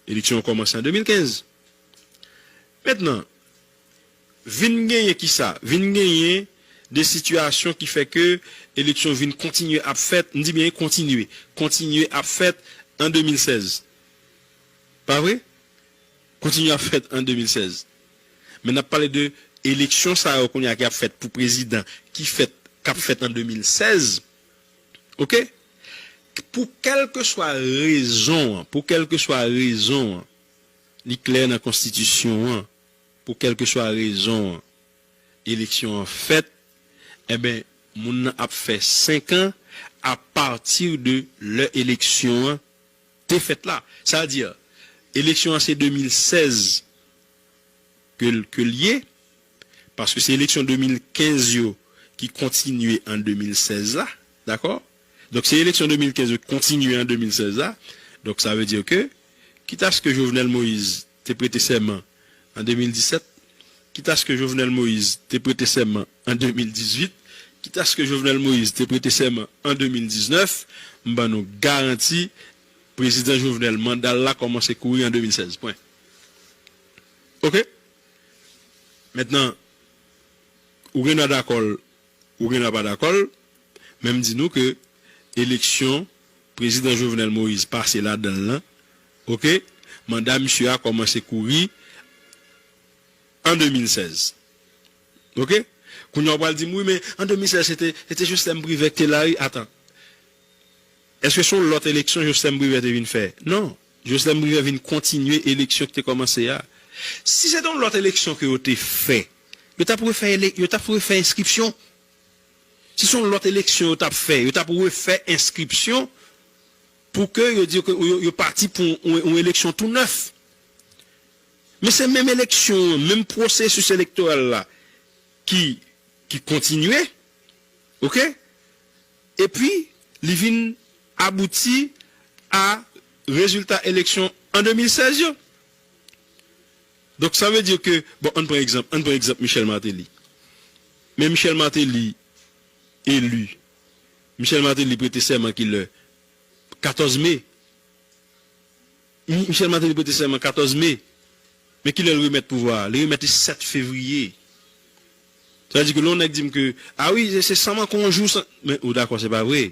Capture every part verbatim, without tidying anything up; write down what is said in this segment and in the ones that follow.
Eleksyon an kòmanse an de mil kenz. Mentnan, vin genyen kisa? Vin genyen de sitiyasyon ki fè ke eleksyon vin kontinye ap fèt, m di byen kontinye, kontinye ap fèt an de mil sèz. Pa vre? Kontinye ap fèt an de mil sèz. Men n ap pale de eleksyon sa yo kounye a ki ap fèt pou prezidan, ki fèt, k ap fèt an de mil sèz. Oke? Pou kèlkeswa rezon an, pou kèlkeswa rezon an, li klè nan konstitisyon an, pou kèlkeswa rezon an, eleksyon an fèt, enben, moun nan ap fè senk an apati de lè eleksyon an te fèt la. Sa vle di, eleksyon an se de mil sèz ke l, ke l ye, paske se eleksyon de mil kenz yo ki kontinye an de mil sèz la, dakò? Donk, se eleksyon de mil kenz yo ki kontinye an de mil sèz la. Donk, sa vle di ke, kitaske Jovenel Moïse te prete sèman an de mil disèt, kitaske Jovenel Moïse te prete sèman an de mil dizuit, kitaske Jovenel Moïse te prete sèman an de mil diznèf, m ban nou garanti, prezidan Jovenel, manda l la kòmanse kouri an de mil sèz. Pwen. Oke? Mentnan, ou gen dwa dakò l, ou gen dwa pa dakò l, men m di nou ke eleksyon prezidan Jovenel Moïse pase ladan l lan, oke, manda misye a kòmanse kouri an de mil sèz. Oke? Kounye a w pral di m, "Wi, men an de mil sèz, se te, se te Joslèm Privè ki te la, wi." Atan. Èske se yon lòt eleksyon Joslèm Privè te vin fè? Non. Joslèm Privè vin kontinye eleksyon ki te kòmanse a. Si se te yon lòt eleksyon ke yo te fè, yo t ap refè ele-, yo t ap refè enskripsyon. Si se yon lòt eleksyon yo t ap fè, yo t ap refè enskripsyon pou ke yo di ke yo, yo pati pou yon, yon eleksyon tou nèf. Men se menm eleksyon an, menm pwosesis elektoral la ki, ki kontinye, oke? Epi, li vin abouti a rezilta eleksyon an de mil sèz yo. Donk, sa vle di ke, bon, ann pran egzanp, ann pran egzanp Michel Martelly. Men Michel Martelly eli. Michel Martelly prete sèman kilè? Katòz me. Mi-, Michel Martelly prete sèman katòz me. Men kilè l remèt pouvwa a? Li remèt li sèt fevriye. Sa vle di ke lè yon nèg di m ke, "A wi, se, se san manke yon jou, san," men ou dakò, se pa vre.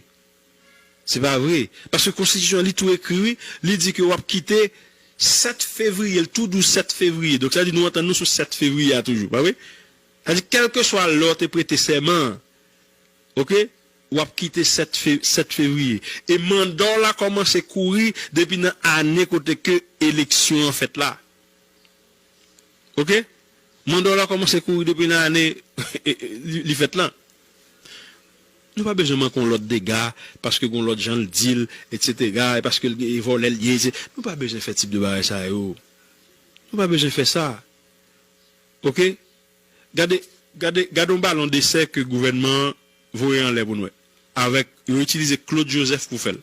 Se pa vre. Paske konstitisyon an, li tou ekri, wi. Li di ke w ap kite sèt fevriye, l tou dous sèt fevriye. Donk, sa vle di nou antann nou sou sèt fevriye a toujou, pa vre? Sa vle di, kèlkeswa lè w te prete sèman an, oke, w ap kite sèt fe-, sèt fevriye. E manda w la kòmanse kouri depi nan ane kote ke eleksyon an fèt la. Oke? Manda w la kòmanse kouri depi nan ane li, li fèt lan. Nou pa bezwen manke yon lòt dega, paske gen yon lòt jan l di l, etsetera, e paske l gen vòlè l ye, etsetera. Nou pa bezwen fè tip de bagay sa yo. Nou pa bezwen fè sa. Oke? Gade, gade, gade yon balon desè ke gouvènman an voye anlè pou n wè. Avèk, yo itilize Claude Joseph pou fè l.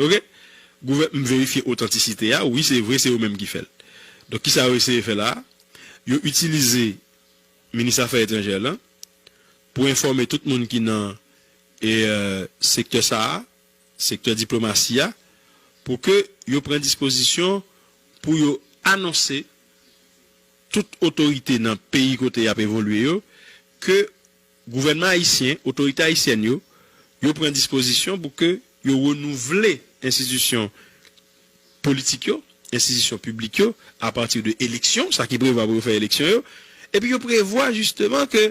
Oke? Gouvè-, m verifye otantisite a, wi, se vre, se yo menm ki fè l. Donk, kisa yo eseye fè la a? Yo itilize minis afè etranjè lan pou enfòme tout moun ki nan, e, euh, sektè sa a, sektè diplomasi a, pou ke yo pran dispozisyon pou yo anonse tout otorite nan peyi kote y ap evolye yo, ke gouvènman ayisyen, otorite ayisyèn yo, yo pran dispozisyon pou ke yo renouvle enstitisyon politik yo, enstitisyon piblik yo, apati de eleksyon, sa ki prevwa pou yo fè eleksyon yo, epi yo prevwa jisteman ke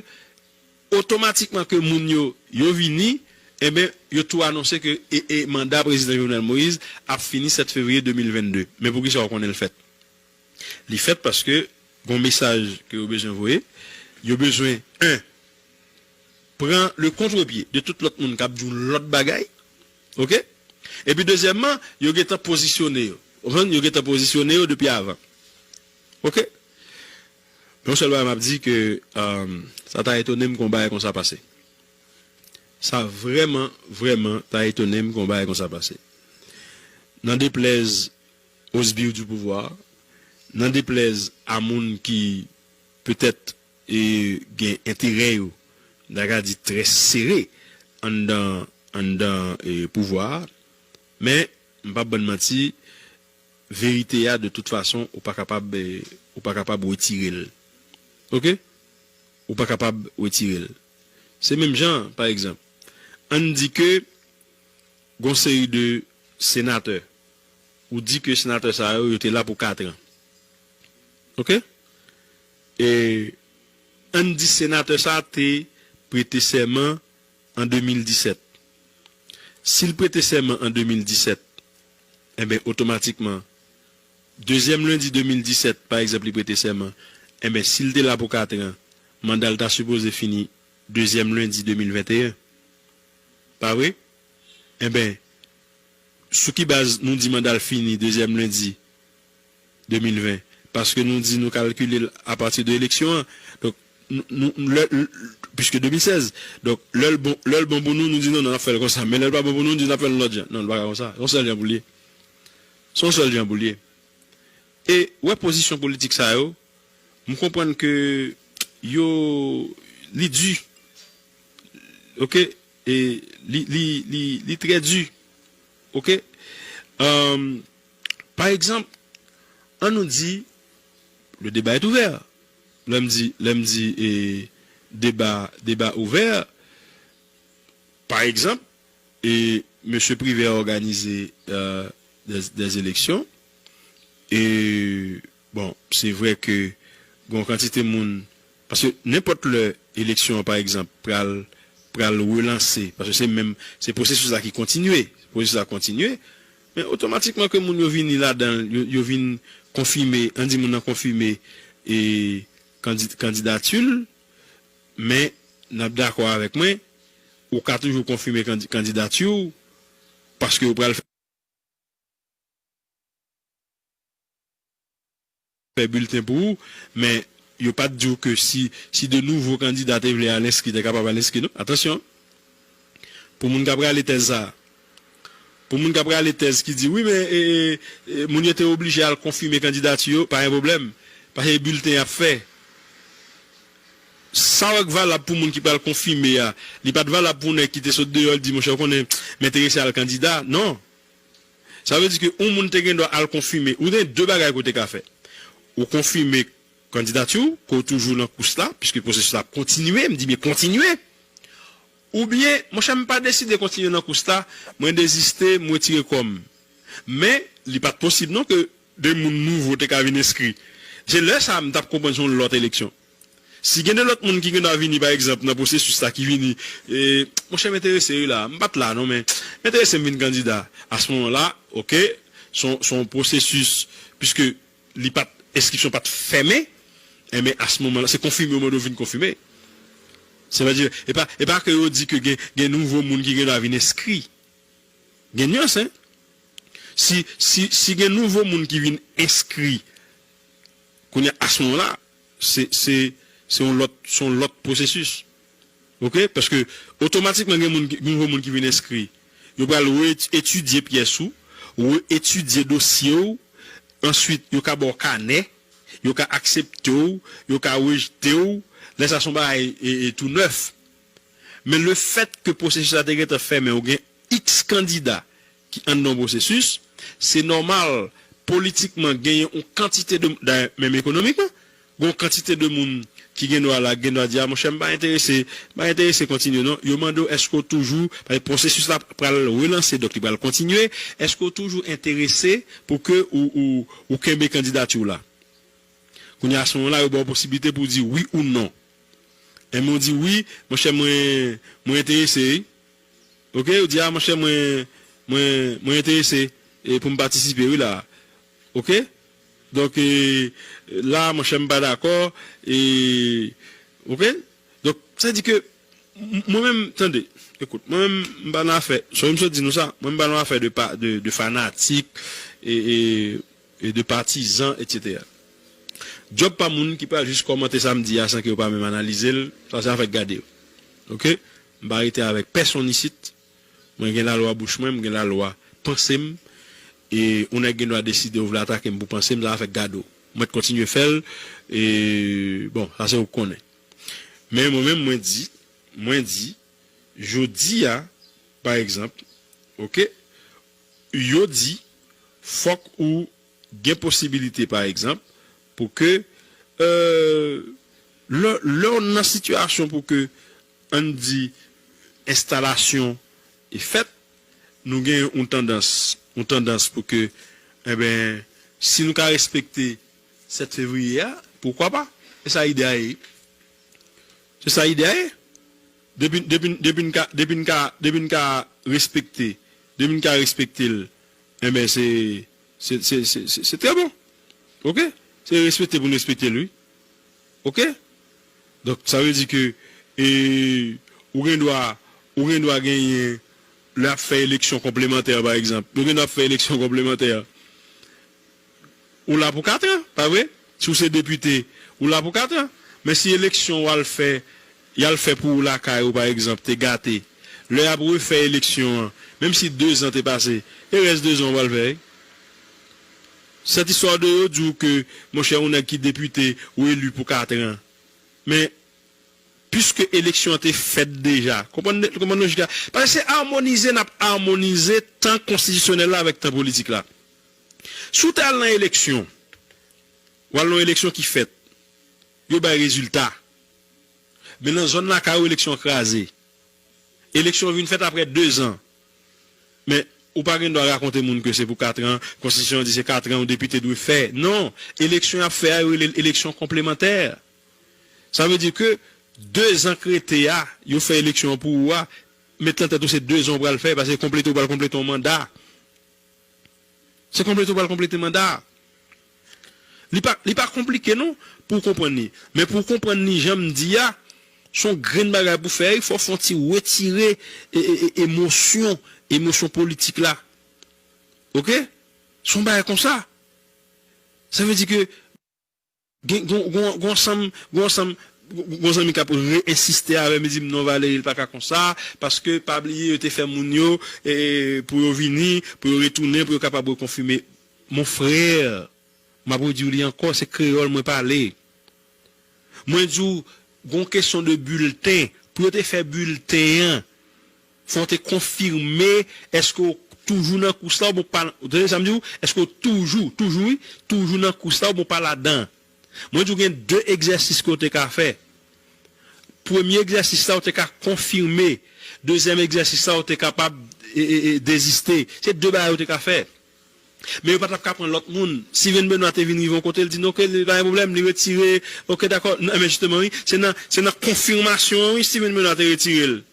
otomatikman ke moun yo, yo vini, enben, yo tou anonse ke e, e manda prezidan Jovenel Moïse ap fini sèt fevriye de mil vennde. Men poukisa w konnen l fèt? Li fèt paske gon mesaj ke yo bezwen voye. Yo bezwen, en, pran le kontrepye de tout lòt moun k ap di w lòt bagay. Oke? Epi dezyèmman, yo gentan pozisyone yo. Ou konprann? Yo gentan pozisyone yo depi avan. Oke? Yon sèl bagay m ap di ke, um, sa ta etone m ke yon bagay konsa pase. Sa vrèman, vrèman ta etone m ke yon bagay konsa pase. N'en déplaise aux sbires du pouvoir, n'en déplaise a moun ki petèt, e, gen enterè yo, n ta ka di trè sere anndan, anndan, e, pouvwa a, men m p ap bann manti, verite a, de tout fason, ou pa kapab, eh, ou pa kapab retire l. Oke? Ou pa kapab retire l. Se menm jan, pa egzanp, ann di ke gon seri de senatè, ou di ke senatè sa yo, yo te la pou kat an. Oke? E ann di senatè sa te prete sèman an de mil disèt. Si l prete sèman an de mil disèt, enben, otomatikman, dezyèm lendi de mil disèt, pa egzanp, li prete sèman, enben, si l te la pou kat an, manda l ta sipoze fini dezyèm lendi de mil venteyen. Pa vre? Enben, sou ki baz nou di manda l fini dezyèm lendi de mil ven? Paske nou di nou kalkile l apati de eleksyon an. Donk, nou, nou, lè, lè, piske de mil sèz. Donk, lè l bon, lè l bon pou nou, nou di non, non, n ap fè l konsa. Men lè l pa bon pou nou, nou di n ap fè l yon lòt jan. Non, l pa ka konsa. Se yon sèl jan pou l ye. Se yon sèl jan pou l ye. E, w wè pozisyon politik sa yo, m konprann ke yo, li di. Oke? E li, li, li, li trè di. Oke? Anm, pa egzanp, ann nou di, le débat est ouvert. Lè m di, lè m di, e, deba, deba ouvè, pa egzanp, e, mesye Privert òganize, euh, des, des élections. E, bon, se vre ke gon kantite moun, paske nenpòt lè eleksyon an, pa egzanp, pral, pral relanse, paske se menm, se pwosesis la ki kontinye, pwosesis la kontinye, men otomatikman ke moun yo vini ladan l, yo, yo vin konfime, ann di moun nan konfime, e, kandi-, kandidati l, men n ap dakò avèk mwen, ou ka toujou konfime kandi-, kandidati w, paske yo pral fè bilten pou ou, men yo pa t di w ke si, si de nouvo kandida te vle al enskri, te kapab al enskri, non. Atansyon. Pou moun k ap rale tèz sa a. Pou moun k ap rale tèz ki di, wi, men, e, e, e, moun yo te oblije al konfime kandidati yo, pa gen pwoblèm. Paske bilten y ap fè. Sa w wè k valab pou moun ki pral konfime a, li pa t valab pou nèg ki te sot deyò, l di, monchè, w konnen, m enterese al kandida. Non. Sa vle di ke yon moun te gen dwa al konfime. Ou gen de bagay ke w te ka fè. Ou konfime kandidati w, ke w toujou nan kous la, piske pwosesis la ap kontinye, m di byen kontinye. Oubyen, monchè, m pa deside kontinye nan kous la, mwen deziste, m retire kò m. Men, li pa t posib non ke de moun nouvo te ka vin enskri. Se lè sa a m t ap konprann se yon lòt eleksyon. Si gen de lòt moun ki gen dwa vini, pa egzanp, nan pwosesis la ki vini, e, monchè, m enterese, wi, la, m pa t la, non, men m enterese m vin kandida. A se moman la, oke, se yon, se yon pwosesis, piske li pa t, enskripsyon pa t fèmen, enben, a se moman la, se konfime, ou mande w vin konfime. Se pa di, e pa, e pa ke yo di ke gen, gen nouvo moun ki gen dwa vin enskri. Gen nyans, en. Si, si, si gen nouvo moun ki vin enskri, kounye a, a se moman la, se, se, se yon lòt, se yon lòt pwosesis. Oke? Paske otomatikman gen moun ki, nouvo moun ki vin enskri. Yo pral re-etidye pyès ou, re-etidye dosye w, answit yo ka ba w kanè, yo ka aksepte w, yo ka rejte w, lè sa se yon bagay, e, e, tou nèf. Men lefèt ke pwosesis la te gentan fèmen, ou gen iks kandida ki anndan yon pwosesis, se nòmal, politikman, genyen yon kantite de, dayè, menm ekonomikman, gen yon kantite de moun ki gen dwa la, gen dwa di, a, monchè, m pa enterese, m pa enterese kontinye, non. Yo mande w, èske w toujou, paske pwosesis la pral relanse, donk li pral kontinye, èske w toujou enterese pou ke ou, ou, ou kenbe kandidati w la? Kounye a, a se moman la, yo ba w posiblite pou w di wi ou non. Enben, ou di wi, monchè, mwen, mwen enterese, wi. Oke, ou di, a, monchè, mwen, mwen, mwen enterese, e, pou m patisipe, wi, la. Oke? Donk, e, la, monchè, m pa dakò, e, oke? Donk, sa di ke, m-, mwen menm, tande, ekout, mwen menm, m pa nan afè, sa m sot di nou sa, mwen m pa nan afè de pa, de, de fanatik, e, e, e de patizan, etsetera. Djòb pa moun ki pral jis kòmante sa m di a san ke yo pa menm analize l, sa se afè k gade yo. Oke? M pa rete avèk pèsonn isit. Mwen gen lalwa bouch mwen, m gen lalwa panse m. E yon nèg gen dwa deside ou vle atake m pou panse m, sa afè k gade w. Mwen t kontinye fè l, e, bon, sa se ou k konnen. Men mwen menm, mwen di, mwen di, jodi a, pa egzanp, oke, yo di, fòk ou gen posibilite, pa egzanp, pou ke, euh, lè, lè w nan sitiyasyon pou ke, ann di, enstalasyon e fèt, nou gen yon tandans, yon tandans pou ke, enben, si nou ka respekte sèt fevriye a, poukwa pa? Se sa ide a ye. Se sa ide a ye. Depi, depi, depi n ka, depi n ka, depi n ka respekte, depi n ka respekte l, enben, se, se, se, se, se, se trè bon. Oke? Se respekte pou n respekte l, wi. Oke? Donk, sa vle di ke, e, ou gen dwa, ou gen dwa genyen, lè y ap fè eleksyon konplemantè, pa egzanp. Yo gen dwa ap fè eleksyon konplemantè. Ou la pou kat an, pa vre? Si w se depite, ou la pou kat an. Men si eleksyon w al fè, y al fè pou ou lakay ou, pa egzanp, te gate, lè y ap refè eleksyon an, menm si dezan te pase, e rès dezan w pral fè, wi. Sèt istwa de yo di w ke, monchè, yon nèg ki depite ou eli pou kat an. Men, piske eleksyon an te fèt deja, konprann, konprann lojik la? Paske se amonize n ap amonize tan konstitisyonèl la avèk tan politik la. Si w te al nan eleksyon, w al nan yon eleksyon ki fèt, yo bay rezilta. Men nan zòn lakay ou, eleksyon an kraze. Eleksyon vin fèt apre dezan. Men, ou pa gen dwa rakonte moun ke se pou katran, konstitisyon an di se katran yon depite dwe fè. Non, eleksyon y ap fè a, yo rele l eleksyon konplemantè. Sa vle di ke dezan k rete a, yo fè eleksyon an pou ou a, met nan tèt ou se dezan ou pral fè, paske konplete ou pral konplete yon manda. Se konplete ou pral konplete manda a. Li pa, li pa konplike non, pou w konprann li. Men pou w konprann li jan m di a, se yon grenn bagay pou fè, fò w fè yon ti retire e, e, e, emosyon, emosyon politik la. Oke? Se yon bagay konsa. Sa vle di ke gen, gen, gen, gen ansanm, gen ansanm, gen zanmi k ap re-ensiste avè m, li di m, "Non, Valery, li pa ka konsa, paske pa bliye yo te fè moun yo, e, pou yo vini, pou yo retounen, pou yo kapab rekonfime." Mon frè, m ap redi w li ankò, se kreyòl mwen pale. Mwen di w, gon kesyon de bilten. Pou yo te fè bilten an, fò w te konfime èske w toujou nan kous la oubyen w pa, w tande sa m di w? Èske w toujou, toujou, wi, toujou nan kous la oubyen w pa ladan? Mwen di w gen de egzèsis ke w te ka fè. Premye egzèsis la, w te ka konfime. Dezyèm egzèsis la, w te kapab, e, e, e, deziste. Se de bagay w te ka fè. Men yo pa t ap ka pran lòt moun. Steven Benoît te vin rive yon kote, l di, "Non, oke, li pa gen pwoblèm, li retire." Oke, dakò. Non, men jisteman, wi, se nan, se nan konfimasyon an, wi, Steven Benoît te retire l.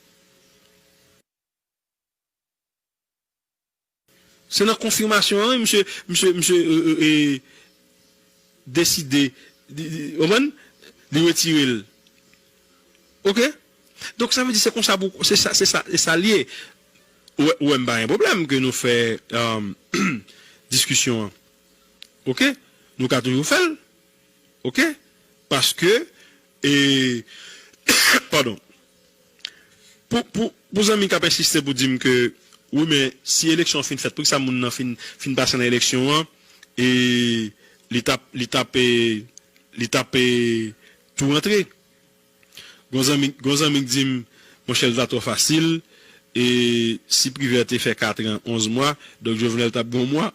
Se nan konfimasyon an, wi, misye, misye, misye, e, e, e, deside, di, di, w konprann? Li retire l. Oke? Donk, sa vle di se konsa pou, se sa, se sa, se sa l ye. Ou wè, ou wè m pa gen pwoblèm ke nou fè, um, diskisyon an. Oke? Nou ka toujou fè l. Oke? Paske, e, padon. Pou, pou, pou zanmi k ap ensiste pou di m ke, wi, men si eleksyon an fin fèt, poukisa moun nan fin, fin pase nan eleksyon an, e li t ap, li t ap, e, li t ap, e, tou rantre? Gon zanmi, gon zanmi k di m, "Monchè, l ta twò fasil, e si Privert te fè katran, onz mwa, donk Jovenel t ap gen yon mwa."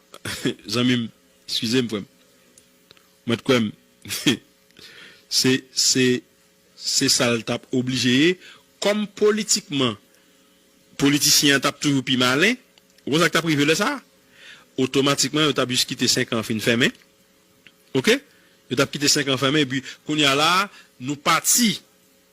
Zanmi m, eskize m, frè m. Mwen t kwè m. Se, se, se sa l t ap oblije ye. Kòm politikman, politisyen an t ap toujou pi malen, ou konn sa k t ap rive lè sa a? Otomatikman, yo t ap jis kite senk an fin fèmen. Oke? Yo t ap kite senk an fèmen, epi kounye a la, nou pati.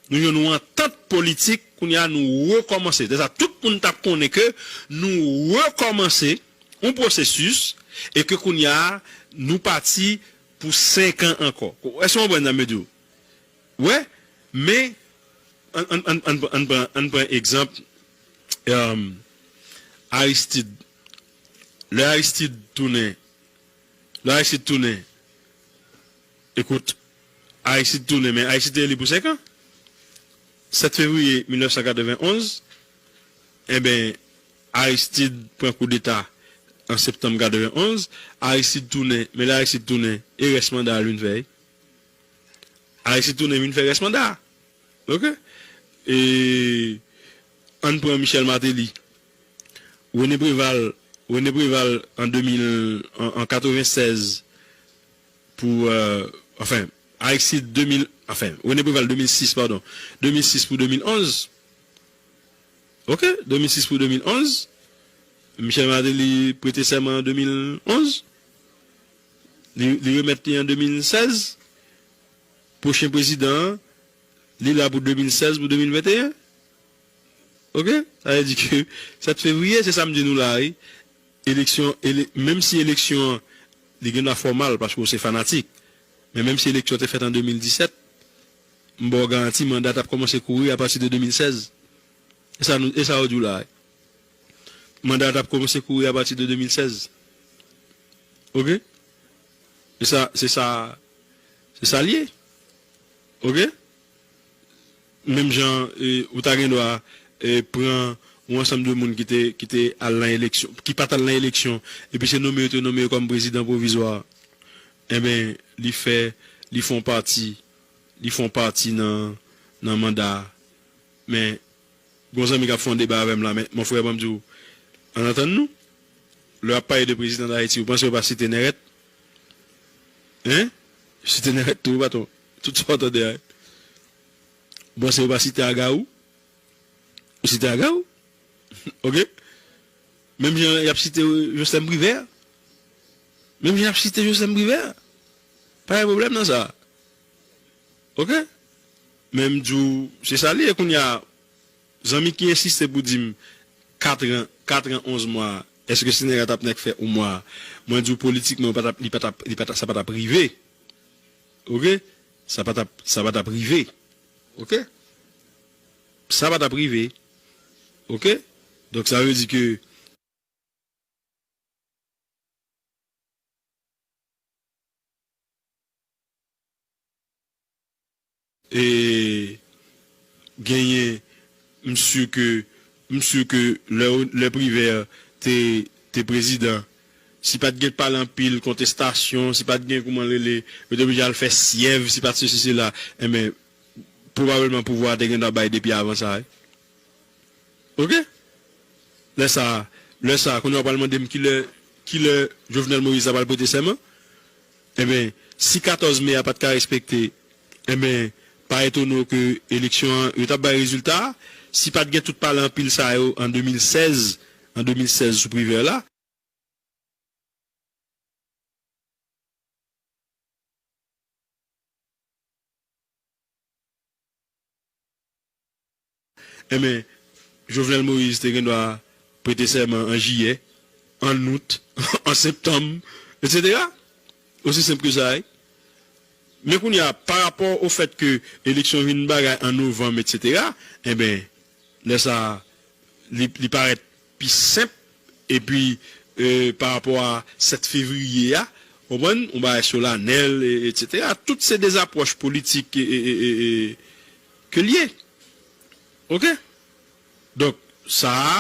Nou jwenn yon antant politik, kounye a nou rekòmanse. Dèsa, tout moun t ap konnen ke nou rekòmanse yon pwosesis e ke kounye a nou pati pou senk an ankò. Èske w konprann sa m vle di w? Wè, men, ann, ann, ann, ann, ann pran, ann pran egzanp, um, Aristide. Lè Aristide tounen, lè Aristide tounen, ekout, Aristide tounen, men Aristide te eli pou senk an. Sèt fevriye mil nèf san katrevenn onz, enben, Aristide pran koudeta an septanm katrevenn onz, Aristide tounen, men lè Aristide tounen, e rès manda a l vin fè, wi. Aristide tounen vin fè rès manda a. Oke? E ann pran Michel Martelly. René Préval René Préval an de mil, an, an katrevennsèz pou, euh, enfin, Aristide de mil, enfin, René Préval de mil sis, pardon, de mil sis pou de mil onz. Ok, de mil sis pou de mil onz. Michel Martelly prete sèman an de mil onz. Li, li remèt li an de mil sèz. Pwochen prezidan an, li la pou de mil sèz pou de mil venteyen. Ok? Sa vle di ke sèt fevriye, se sa m di nou la, wi. Eleksyon, ele, menm si eleksyon an, li gen dwa fòmal, paske w se fanatik. Men menm si eleksyon te fèt an de mil disèt, m ba w garanti manda t ap kòmanse kouri apati de de mil sèz. E sa nou, e sa yo di w la, wi. Manda t ap kòmanse kouri apati de de mil sèz. Ok? E sa, se sa, se sa l ye. Ok? Menm jan, e, ou ta gen dwa, e, pran yon ansanm de moun ki te, ki te al nan eleksyon, ki pa t al nan eleksyon, epi se nonmen yo te nonmen yo kòm prezidan pwovizwa. Enben, li fè, li fè yon pati, li fè yon pati nan, nan manda a. Men, gon zanmi k ap fè yon deba avè m la, men, mon frè, ban m di w, ann antann nou. Lè w ap pale de prezidan Dayiti, ou panse yo pa site Nèrèt? Hein? Yo site Nèrèt tou, wi, patwon. Tout sa w tande a, wi. Ou panse yo pa site Agawou? Yo site Agawou. Ok? Menm jan y ap site Joslèn Privè. Menm jan y ap site Joslèn Privè. Pa gen pwoblèm nan sa. Ok? Men m di w, se sa l ye kounye a. Zanmi ki ensiste pou di m, katran, katran onz mwa, èske Senera t ap nèk fè yon mwa? Mwen di w politikman, li pa t ap, li pa t ap, li pa t ap, sa pa t ap rive. Ok? Sa pa t ap, sa pa t ap rive. Ok? Sa pa t ap rive. Ok? Donk, sa vle di ke e genyen, m si ke, m si ke lè, lè Privè te, te prezidan, si pa t gen pale anpil, kontestasyon, si pa t gen kouman rele, yo te oblije al fè syèv, si pa t sesi, sela, enben, pwobableman pouvwa a te gen dwa bay depi avan sa, wi. Ok? Lè sa, lè sa, kounye a w pral mande m kilè, kilè Jovenel Moïse ta pral prete sèman? Enben, si katòz me a pa t ka respekte, enben, pa etone w ke eleksyon an, yo t ap bay rezilta a. Si pa t gen tout pale anpil sa yo an de mil sèz, an de mil sèz sou Privè la, Enben, Jovenel Moïse te gen dwa prete sèman an jiyè, an out, an septanm, etsetera. Osi senp ke sa, wi. Men kounye a, pa rapò o fèt ke eleksyon vin bagay an novanm, etsetera, enben, lè sa, li, li parèt pi senp, epi, e, pa rapò a sèt fevriye a, w konprann, yon bagay solanèl, e, etsetera. Tout se de apwòch politik, e, e, e, e, e, ke l ye. Ok? Donk, sa a,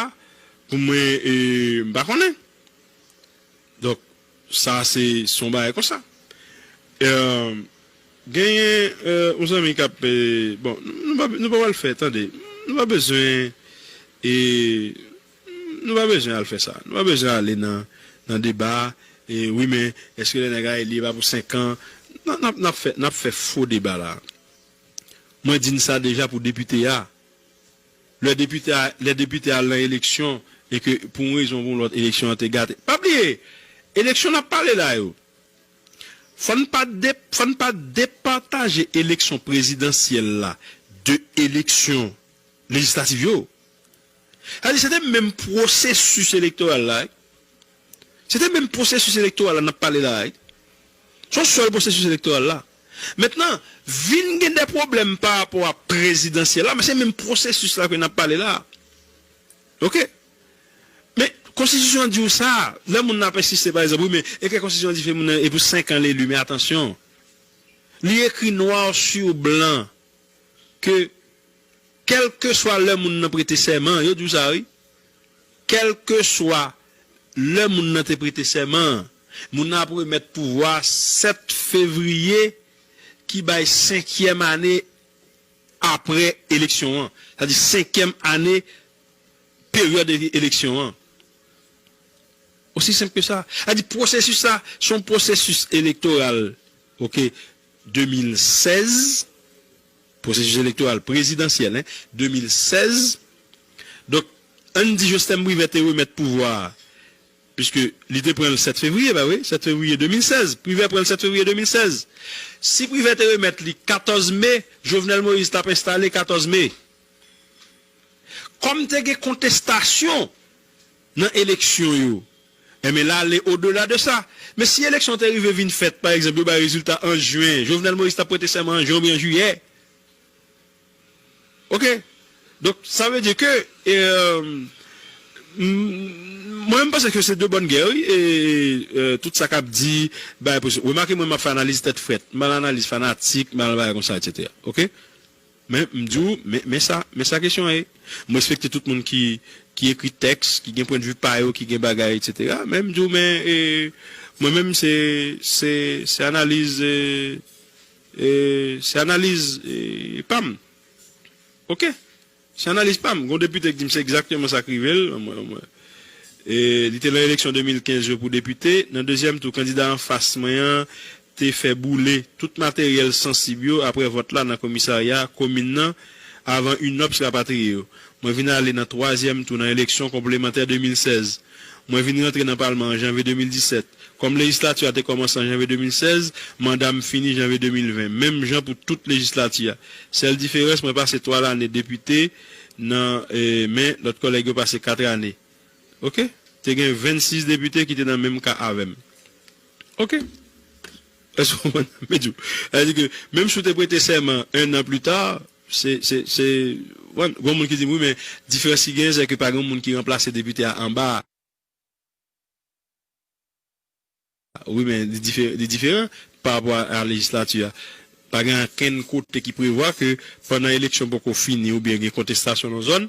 pou mwen, e, m pa konnen. Donk, sa se, se yon bagay konsa. E, genyen, e, yon zanmi k ap, e, bon, nou pa, nou pa pral fè, tande, nou pa bezwen, e, nou pa bezwen al fè sa. Nou pa bezwen ale nan, nan deba, e, wi, men, èske lè nèg a eli, e pa pou senk an? N ap, n ap, n ap fè, n ap fè fo deba la. Mwen di n sa deja pou depite a. Lè depite a, lè depite a al nan eleksyon, e ke pou yon rezon ou pou yon lòt, eleksyon an te gate. Pa bliye, eleksyon n ap pale la yo, fò n pa de, fò n pa depataje eleksyon prezidansyèl la de eleksyon lejislatif yo. Sa di, se te menm pwosesis elektoral la, wi. Se te menm pwosesis elektoral la n ap pale la, wi. Se yon sèl pwosesis elektoral la. Mentnan, vin gen de pwoblèm pa rapò a prezidansyèl la, men se menm pwosesis la ke n ap pale la. Ok? Men, konstitisyon an di w sa, lè moun nan ap ensiste, pa egzanp, wi, men, e ke konstitisyon an di fè moun nan, e pou senk an l eli, men atansyon. Li ekri noir sur blanc ke kèlkeswa lè moun nan prete sèman, yo di w sa, wi. Kèlkeswa lè moun nan te prete sèman an, moun nan ap remèt pouvwa a sèt fevriye, ki bay senkyèm ane apre eleksyon an. Sa di senkyèm ane peryòd e-, eleksyon an. Osi senp ke sa. Sa di pwosesis la, se yon pwosesis elektoral, oke, de mil sèz, pwosesis elektoral prezidansyèl, en, de mil sèz. Donk, ann di Joslèm Privè te remèt pouvwa a, piske li te pran l sèt fevriye, pa vre? Sèt fevriye de mil sèz. Privè pran l sèt fevriye de mil sèz. Si Privè te remèt li katòz me, Jovenel Moïse t ap enstale katòz me. Kòm te gen kontestasyon nan eleksyon yo, enben l ale odela de sa. Men si eleksyon te rive vin fèt, pa egzanp, yo bay rezilta an jen, Jovenel Moïse t ap prete sèman an jen oubyen an jiyè. Oke? Donk, sa vle di ke, e, mwen, m panse ke se de bòn gè, wi, e, e, tout sa k ap di, bay enpresyon. Remake, mwen, m ap fè analiz tèt frèt. M pa analiz fanatik, m pa bagay konsa, etsetera. Oke? Men, m di w, men, men sa, men sa kesyon an ye. M respekte tout moun ki, ki ekri tèks, ki gen pwennvi pa yo, ki gen bagay, etsetera. Men m di w, men, e, mwen menm, se, se, se analiz, e, e, se analiz, e, pa m. Oke? Se analiz pa m. Gon depite ki di m se egzakteman sa k rive l. Mwen, mwen, e, li te nan eleksyon de mil kenz yo pou depite. Nan dezyèm tou, kandida anfas mwen an te fè boule tout materyèl sansib yo apre vòt la nan komisarya komin nan avan UNOPS rapatriye yo. Mwen vin ale nan twazyèm tou nan eleksyon konplemantè de mil sèz. Mwen vin rantre nan palman an janvye de mil disèt. Kòm lejislati a te kòmanse an janvye de mil sèz, manda m fini janvye de mil ven. Menm jan pou tout lejislati a. Sèl diferans, mwen pase twa lane depite nan, e, men lòt kòlèg yo pase kat ane. Oke? Te gen vennsis depite ki te nan menm ka avè m. Oke? Èske w konprann? Men di w. Sa vle di ke menm si w te prete sèman en an pli ta, se, se, se, bon, gon moun ki di m, wi, men diferans ki genyen, se ke pa gen moun ki ranplase depite a anba a. Wi, men li dife-, li diferan pa rapò a, a lejislati a. Pa gen okenn kote ki prevwa ke pandan eleksyon poko fini oubyen gen kontestasyon nan zòn,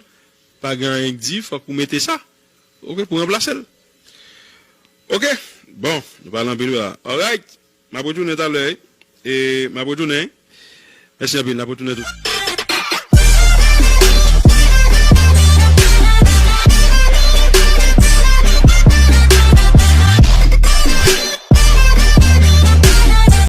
pa gen anyen ki di fòk ou mete sa. Oke, pou ranplase l. Oke, bon, nou pale anpil la. Alright, m ap retounen talè, wi. E m ap retounen. Mèsi anpil, n ap retounen tou.